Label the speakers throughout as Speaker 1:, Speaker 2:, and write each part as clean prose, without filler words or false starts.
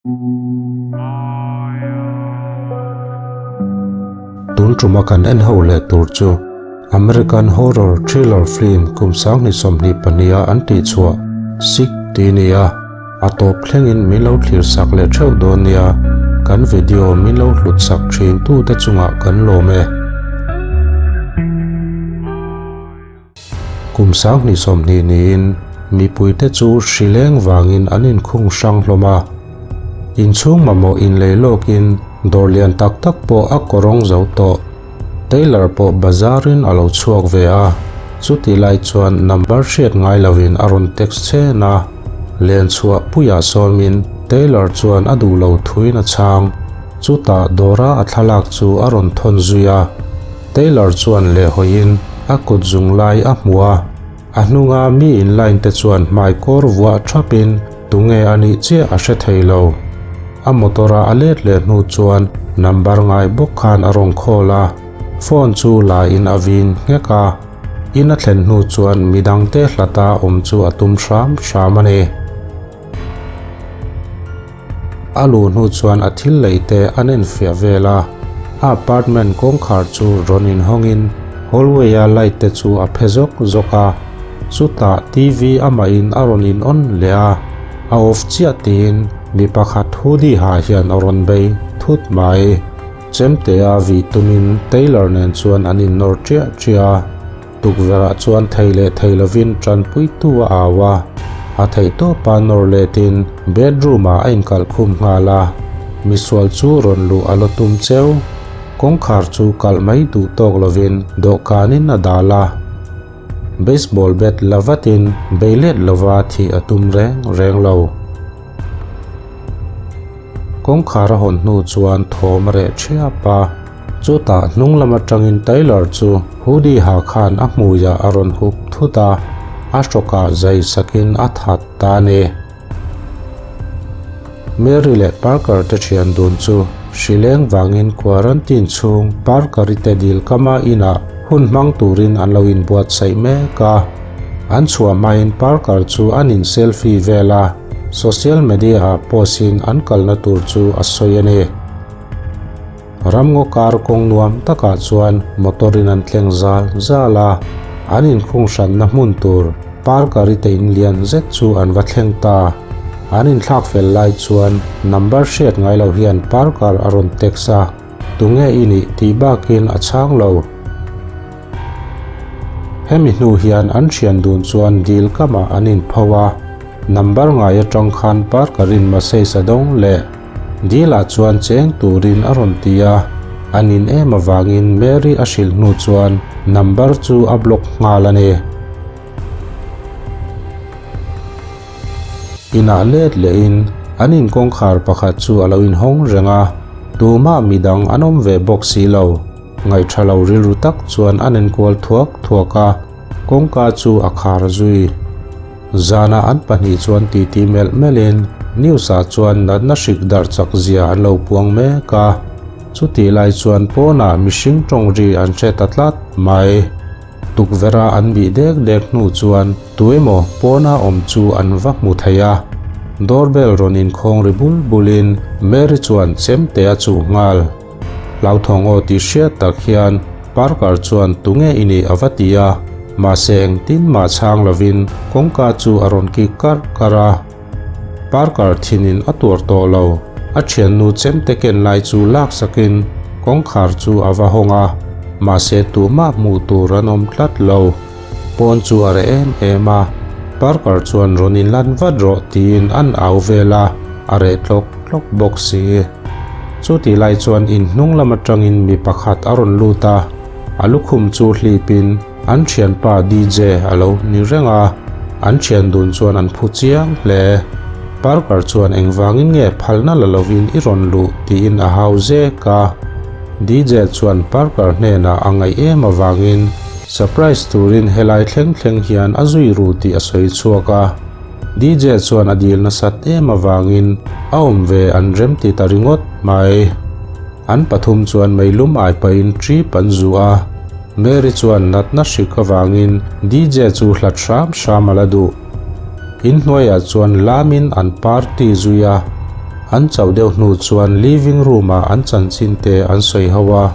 Speaker 1: Tun tuma kan en ho leh tur chu American horror thriller film kum 2022 a an tih chhuah Sick tih a ni a, a tawp thlengin min lo thlir sak leh theuh dawn nia, kan video min lo hlut sak thin tute chungah kan lawm e. Kum 2020 niin mipuite chu hri leng vangin an inkhung hrang hlawm a. Inchhung mamawh inlei lawkin dawr lian tak tak pawh a kawrawng zo tawh. Taylor pawh bazarin a lo chhuak ve a, chuti lai chuan number hriat ngai loin a rawn text chhen a. Len chhuah puiah sawmin Taylor chuan a duh lo thuin a chhang. Chutah dawra a thlalak chu a rawn thawn zui a. Taylor chuan lehhawiin a kut zung lai a hmu a, a hnunga mi in line te chuan hmai kawr vuah thapin tunge a nih chiah a hre thei lo. A motor a a let leh hnu chuan number ngai bawk khan a rawn call a, phone chu la in a vin nghek a. In a thlen hnu chuan midangte hlata awm chu a tum hram hram a ni. A luh hnu chuan a thil lei te an enfiah vel a, a apartment kawngkhar chu rawn inhawngin hallway a light te chu a phe zawk zawk a, chutah TV amahin a rawn in on leh a, a off chiah tiin mi pakhat hoodie ha hian a rawn bei thut mai. Chemtea vih tumin Taylor nen chuan an innawr chiah chiah a. Tukverhah chuan thei leh thei lovin tanpuitu a au a, a theihtawpa nawr letin bedroom-ah a inkalh khum nghal a. Misual chu rawn luh a la tum cheu. Kawngkhar chu kalh mai duh tawk lovin dawhkanin a dal a. Baseball bat la vatin bei let lova thih a tum reng reng lo. Kawngkhar a hawn hnu chuan thawm a reh thiap a. Chutah hnung lam atangin Taylor chu hoodie ha khan a hmuiah a rawn hup thut a, a hrawkah zai sakin a that ta a ni. Mary leh Parker te thian dun chu hrileng vangin quarantine chhung Parker-i te dil kama inah hun hmang turin an lo inbuatsaih mek a. An chhuah hmain Parker chu an in selfie vel a, social media-ah post-in an kalna tur chu a sawi a ni. Ramngaw kar kawng nuam takah chuan motor in an tleng zal zal a, an inkhung hranna hmun tur Parker-i te in lian zet chu an va thleng ta. An inthlak fel lai chuan number hriat ngai lo hian Parker a rawn text a, Tunge i nih tih bakin a chhang lo. Hemi hnu hian an thian dun chuan dil kamah an inpho a, number ngai atang khan Parker-in message a dawng leh. Dil-ah chuan cheng turin a rawn ti a, a nin em avangin Mary a hrilh hnu chuan number chu a block nghal a ni. Inah let lehin an in kawngkhar pakhat chu a lo inhawng reng a, tumah midang an awm ve bawk si lo. Ngaihṭha lo rilru tak chuan an enkual thuak thuak a, kawngka chu a khar zui. Zanah an pahnih chuan titi melh melhin news-ah chuan natna hrik darh chak zia an lo puang mek a. Chutih lai chuan pawnah mihring tawng ri an hre ta tlat mai. Tukverha an bih dek dek hnu chuan tuemaw pawna awm chu an va hmu thei a. Doorbell rawn inkhawng ri bul bulin Mary chuan chemte a chuh nghal. Hlauthawng aw tih hriat tak hian Parker chuan tunge i nih a va ti a, mahse engtin mah chhang lovin kawngka chu a rawn kik karh karh a. Parker thinin a tuar tawh lo, a thiannu chemte ken lai chu lak sakin kawngkhar chu a va hawng a, mahse tumah hmuh tur an awm tlat lo. Pawn chu a reh em em a, Parker chuan rawn inlan vat rawh tiin an au vel a, a reh tlawk tlawk bawk si. Chutih lai chuan in hnung lam atangin mi pakhat a rawn lut a, a lukhum chu hlipin an thianpa DJ a lo ni reng a, an thian dun chuan an phu chiang hle. Parker chuan engvangin nge phalna la lovin i rawn luh tiin a hau zek a. DJ chuan Parker hnenah a ngaih em avangin surprise turin helai thleng thleng hian a zui ru tih a sawi chhuak a. DJ chuan a dil nasat em avangin a awm ve an rem ti ta ringawt mai. An pathum chuan meilum ai pahin trip an zu a. Mary chuan natna hrik avangin DJ chu hlat hram hram a la duh. Inhnuaiah chuan lamin an party zui a. An chauh deuh hnu chuan living room ah an chanchin te an sawi ho a.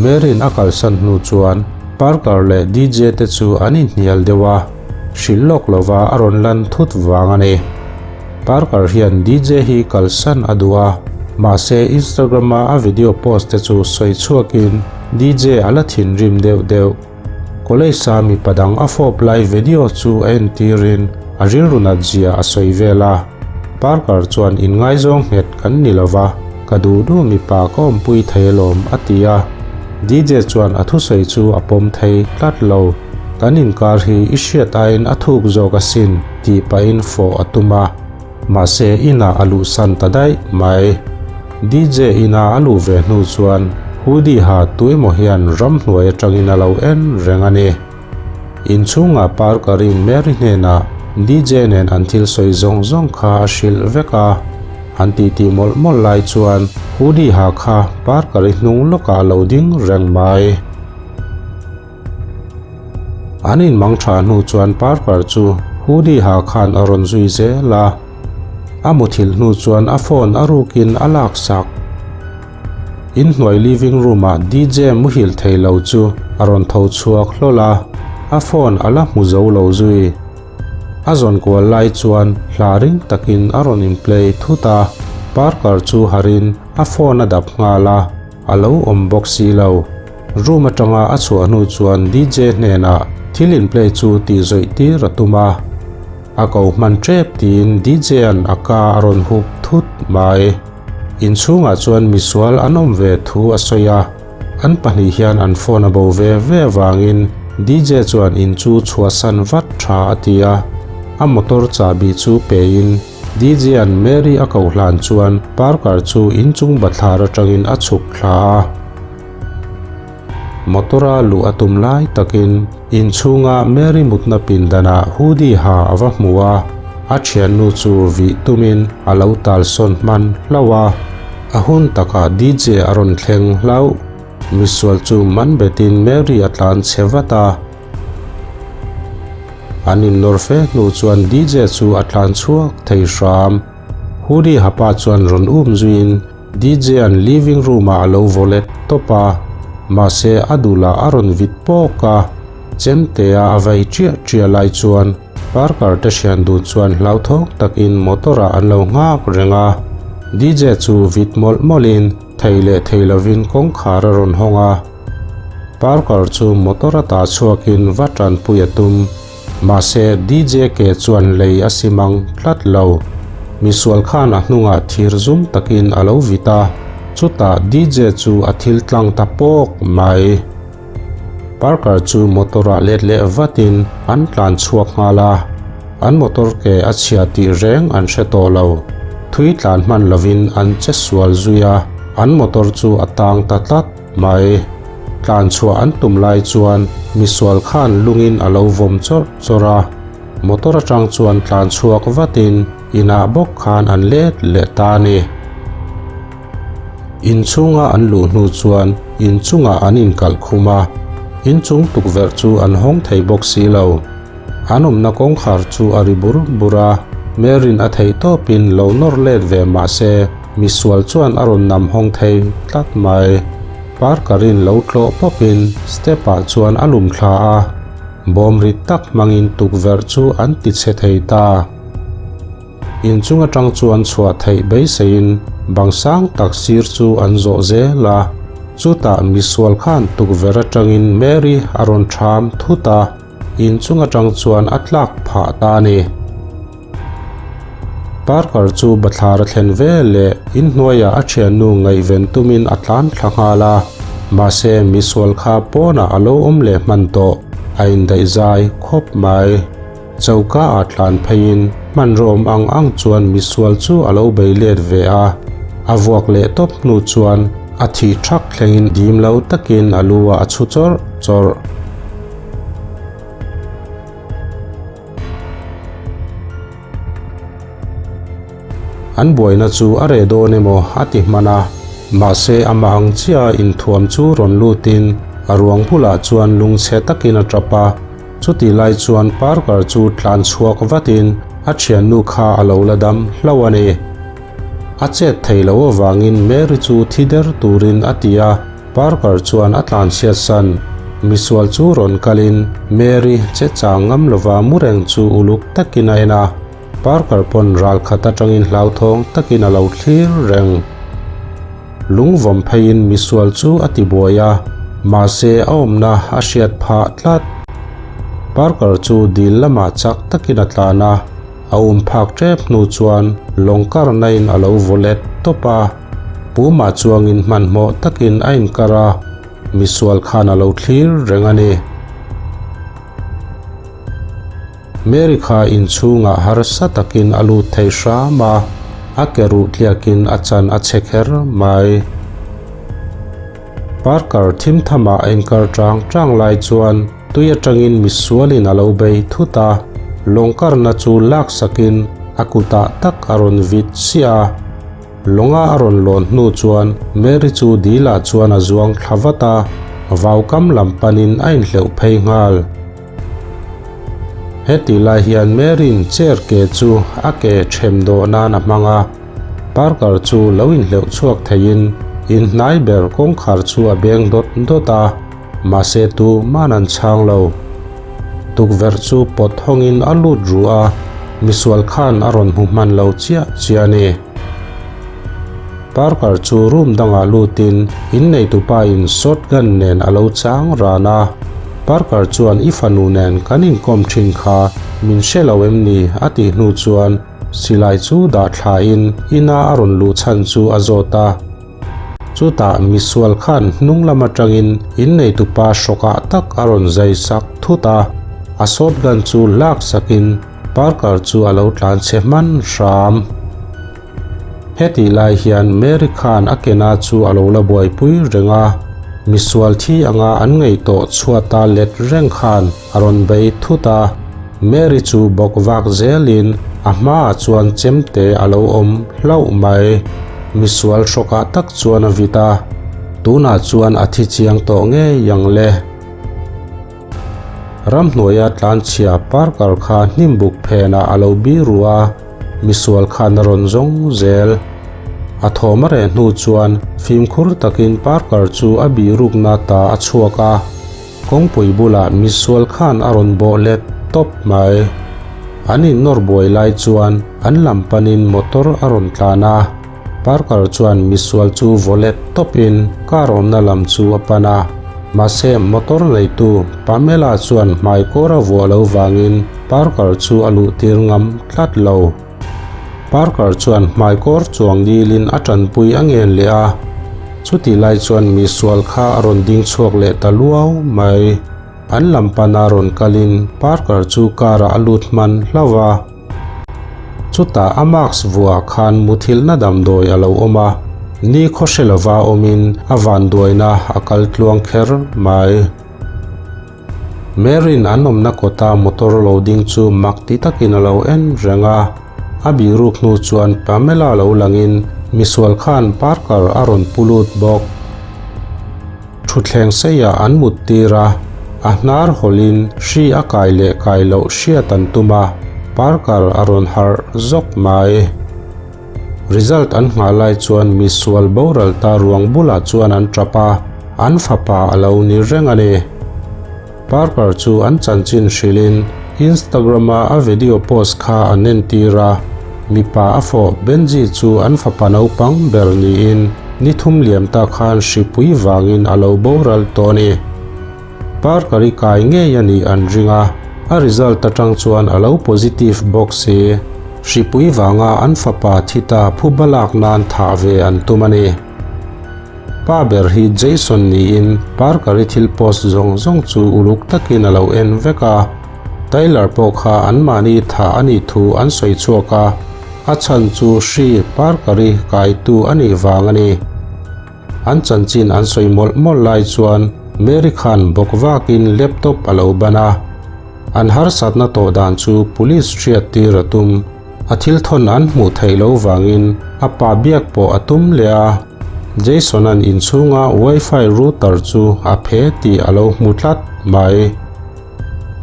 Speaker 1: Mary'n a kalsan hnu chuan Parker leh DJ te chu an inhnial deuh a, hrilh lawk lova a rawn lan thut vang a ni. Parker hian DJ hi kalsan a duh a, mahse Instagram-a a video post te chu sawi chhuakin DJ a la thinrim deuh deuh. College-a mipa dang a fawp lai video chu a entirin a rilru nat zia a sawi vel a. Parker chuan inngaizawng nghet kan ni lo va, ka duh duh mipa ka awmpui thei alawm a ti a. DJ chuan a thusawi chu a pawm thei tlat lo. Kan inkar hi i hriat aiin a thuk zawk asin tih pahin fawh a tum a. Mahse inah a luhsan ta daih mai. DJ ina a luh ve hnu chuan hoodie ha tuemaw hian ramhnuai atangin a lo en reng a ni. Inchhungah Parker-in Mary hnenah DJ nen an thil sawi zawng zawng kha a hrilh vek a. An titi mawlh mawlh lai chuan hoodie ha kha Parker-i hnung lawkah a lo ding reng mai. An inmang tha hnu chuan Parker chu hoodie ha khan a rawn zui zel a. A muthilh hnu chuan a phone a rukin a laksak. Inhnuai living room ah DJ muhil thei lo chu a rawn tho chhuak hlawl a, a phone a la hmu zo lo zui. A zawn kual lai chuan hla ring takin a rawn in play thut a, Parker chu harin a phone a dap nghal a. A lo awm bawk si lo. Room atanga a chhuah hnu chuan DJ hnenah thil in play chu tih zawih tir a tum a. A ko hman tep tiin DJ-a'n a ka a rawn hup thut mai. Inchhungah chuan misual an awm ve thu a sawi a. An pahnih hian an phone a bo ve ve avangin DJ chuan in chu chhuahsan vat tha a ti a. A motor chahbi chu pein DJ-a'n Mary a koh hlan chuan Parker chu inchung bathlar atangin a chhuk thla a. Motor-a luh a tum lai takin inchhunga Mary mutna pindanah hoodie ha a va hmu a, a thiannu chu vih tumin a lo talsawn hman hlauh a. A hun takah DJ a rawn thleng hlauh. Misual chu man betin Mary a tlan chhe vat a. An innawr fe hnu chuan DJ chu a tlan chhuak thei hram. Hoodie hapa chuan rawn um zuiin DJ-a'n living room-ah a lo vaw let tawp a, mahse a duhlah a rawn vit pawk a. Chemtea a vei chiah chiah lai chuan Parker te hrian dun chuan hlauthawng takin motor-ah an lo nghak reng a. DJ chu vit mawlh mawlhin thei leh thei lovin kawngkhar a rawn hawng a. Parker chu motor a tah chhuakin va tanpui a tum. Mahse, DJ ke chuan lei a sim ang tlat lo. Misual khan a hnungah thir zum takin a lo vit a, chutah DJ chu a thil tlang ta pawk mai. Parker chu motor-ah let leh vatin an tlan chhuak nghal a, an motor ke a chhia tih reng an hre tawh lo. Thui tlan hman lovin an che sual zui a, an motor chu a tang ta tlat. Mai, tlan chhuah an tum lai chuan misual khan lungin a lo vawm chawrh chawrh a, motor atang chuan tlan chhuak vatin inah bawk khan an let leh ta a ni. Inchhunga an luh hnu chuan inchungah an inkalh khum a, inchung tukverh chu an hawng thei bawk si lo. An awmna kawngkhar chu a ri bur bur a, Mary'n a theih tawpin lo nawr let ve mah se misual chuan a rawn nam hawng thei tlat mai. Parker-in lo tlawh pawpin step-ah chuan a lum thla a, bawm rit tak hmangin tukverh chu an ti chhe thei ta. Inchung atang chuan chhuah theih beiseiin bang sang tak sir chu an zawh zel a, chutah misual khan tukverh atangin Mary a rawn ṭham thut a, inchung atang chuan a tlak phah ta a ni. Parker chu bathlar a thlen ve leh inhnuaiah a thiannu ngaihven tumin a tlan thla nghal a, mahse misual kha pawnah a lo awm leh hman tawh, a indaihzai khawp mai. Choka ah tlan pheiin hmanraw awm ang ang chuan misual chu a lo bei let ve a, a vuak leh tawp hnu chuan a thih thak thlengin dim lo takin a lu ah a chhu chawrh chawrh. An buaina chu a reh dawn emaw a ti hman a, mahse amah ang chiah a inthuam chu rawn lutin a ruang bulah chuan lungchhe takin a tap a, chutih lai chuan Parker chu tlan chhuak vatin a thiannu kha a lo la dam hlauh a ni. A chet thei loh avangin Mary chu thi der turin a ti a, Parker chuan a tlanchhiatsan. Misual chu rawn kalin Mary che chang ngam lova mu reng chu uluk takin a en a. Parker pawn ral khat atangin hlauthawng takin a lo thlir reng. Lungvawm pheiin misual chu a ti buai a, mahse a awmna a hriat phah tlat. Parker chu dil lamah chak takin a tlan a, a um phak tep hnu chuan lawng karnain a lo vaw let tawp a. Pumah chuangin hmanhmawh takin a inkar a, misual khan a lo thlir reng a ni. Mary kha inchhungah harsa takin a lut thei hram a, a ke ruh tliakin a chan a chhe kher mai. Parker thim thamah a inkar chang chang lai chuan tui atangin misualin a lo bei thut a, lawng karna chu laksakin a kutah tak a rawn vit chiah a. Lawnga a rawn lawn hnu chuan Mary chu dilah chuan a zuang thla vat a, vaukam lam panin a inhleuh phei nghal. Heti lai hian Mary'n chair ke chu a ke ṭhem dawh nan a hmang a, Parker chu lo inhleuh chhuak theiin in hnai ber kawngkhar chu a beng dawt dawt a, mahse tu man an chhang lo. Tukverh chu pawt hawngin a lut ru a, misual khan a rawn hmu hman lo chiah chiah a ni. Parker chu room dangah lutin inneitupa in shotgun nen a lo chang ran a. Parker chuan i fanu nen kan inkawm thin kha min hre lo em ni a tih hnu chuan silai chu dah thlain ina a rawn luh chhan chu a zawt a. Chutah misual khan hnung lam atangin inneitupa hrawkah tak a rawn zai sak thut a, a shotgun chu lak sakin Parker chu a lo tlan chhe hman hram. Hetih lai hian Mary khan a kena chu a lo la buaipui reng a, misual thi anga an ngaih tawh chhuata let reng khan a rawn bei thut a. Mary chu bawk vak zelin a hmaah chuan chemte a lo awm hlauh mai. Misual hrawkah tak chuan a vit a, tunah chuan a thi chiang tawh ngei ang le. Ramhnuaia tlanchhia Parker kha hnimbuk phenah a lo biru a, misual khan a rawn zawng zel. A thawm a reh hnu chuan fimkhur takin Parker chu a bihrukna ta a chhuak a, kawngpui bulah misual khan a rawn bawh let tawp mai. An innawr buai lai chuan an lam panin motor a rawn tlan a. Parker chuan misual chu vaw let tawpin car awmna lam chu a pan a, mahse motor neitu Pamela chuan hmaikawr a vuah lo vangin Parker chu a luhtir ngam tlat lo. Parker chuan hmaikawr chuang dilin a tanpui a ngen leh a, chutih lai chuan misual kha a rawn ding chhuak leh ta luau mai. An lam pana rawn kalin Parker chu car ah a lut hman hlauh a. Chutah a mask vuah khan muthilhna damdawi a lo awm a, ni khaw hre lova awmin a vanduaina a kal tluang kher mai. Mary'n an awmna kawta motor lo ding chu mak ti takin a lo en reng a, a bihruk hnu chuan Pamela lo langin misual khan Parker a rawn pu lut bawk. Thutthleng seiah an mut tir a, a hnar hawlhin hri a kai leh kai loh hriat an tum a, Parker a rawn harh zawk mai. Result an nghah lai chuan misual boral ta ruang bulah chuan an tap a, an fapa a lo ni reng a ni. Parker chu an chanchin hrilhin Instagram-a a video post kha an entir a, mipa a fawh Benji chu an fapa naupang ber niin ni thum liam ta khan hripui vangin a lo boral tawh a ni. Parker-i kai ngei a nih an ring a, a result atang chuan a lo positive bawk si. Hripui vanga an fapa thi ta phuba lak nan thah ve an tum a ni. Pa ber hi Jason niin Parker-i thil post zawng zawng chu uluk takin a lo en vek a. Tyler pawh kha anmahni thah a nih thu an sawi chhuak a, a chhan chu hri Parker-i kaitu a nih vang a ni. An chanchin an sawi mawlh mawlh lai chuan Mary khan bawk vakin laptop a lo ban a. An harsatna tawh dan chu police hriat tir a tum. A thil thawn an hmuh theih loh vangin a pa biak pawh a tum leh a, Jason-a'n inchhunga Wi-Fi router chu a phe tih a lo hmu tlat mai.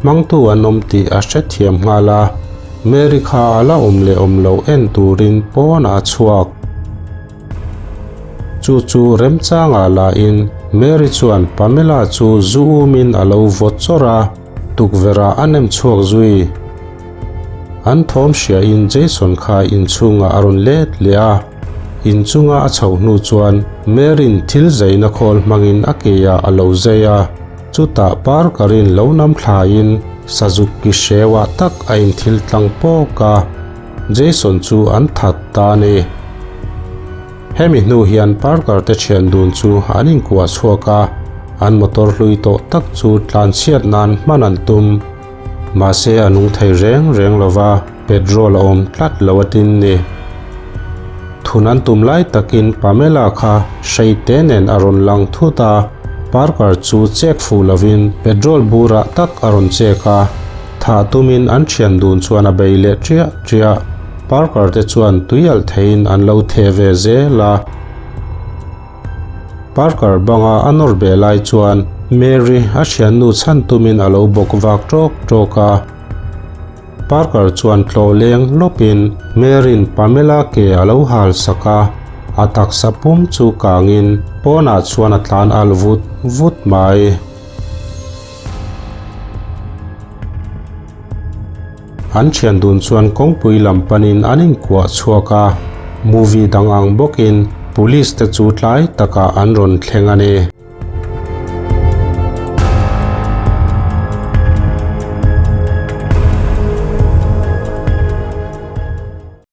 Speaker 1: Hmangtu an awm tih a hrethiam nghal a, Mary kha a la awm leh awm loh en turin pawnah a chhuak. Chu chu remchangah la in Mary chuan Pamela chu zu umin a lo vaw chawrh a, tukverh ah a nem chhuak zui. An thawm hria in Jason kha inchhungah a rawn let leh a, inchunga a chhoh hnu chuan Mary'n thil zeina khawl hmangin a ke ah a lo zei a, chutah Parker-in lo nam thlaiin sazuk ki hreuah tak a inthil tlang pawk a, Jason chu an that ta a ni. Hemi hnu hian Parker te thian dun chu an inkuah chhuak a, an motor hlui tawh tak chu tlanchhiat nan hman an tum. Mahse a nung thei reng reng lo va, petrol a awm tlat lo a tin ni. Thun an tum lai takin Pamela kha hreite nen a rawn lang thut a, Parker chu chek fuh lovin petrol burah tak a rawn chek a, thah tumin an thian dun chuan a bei leh triah triah. Parker te chuan tui alh theiin an lo theh ve zel a. Parker banga a nawr beh lai chuan Mary a thiannu chhan tumin a lo bawk vak tawk tawk a. Parker chuan tlawh leng lawpin Mary'n Pamela ke a lo hal sak a, a taksa pum chu kangin pawnah chuan a tlan alh vut vut mai. An thian dun chuan kawngpui lam panin an inkuah chhuak a, movie dang ang bawkin police te chu tlai takah an rawn thleng a ni.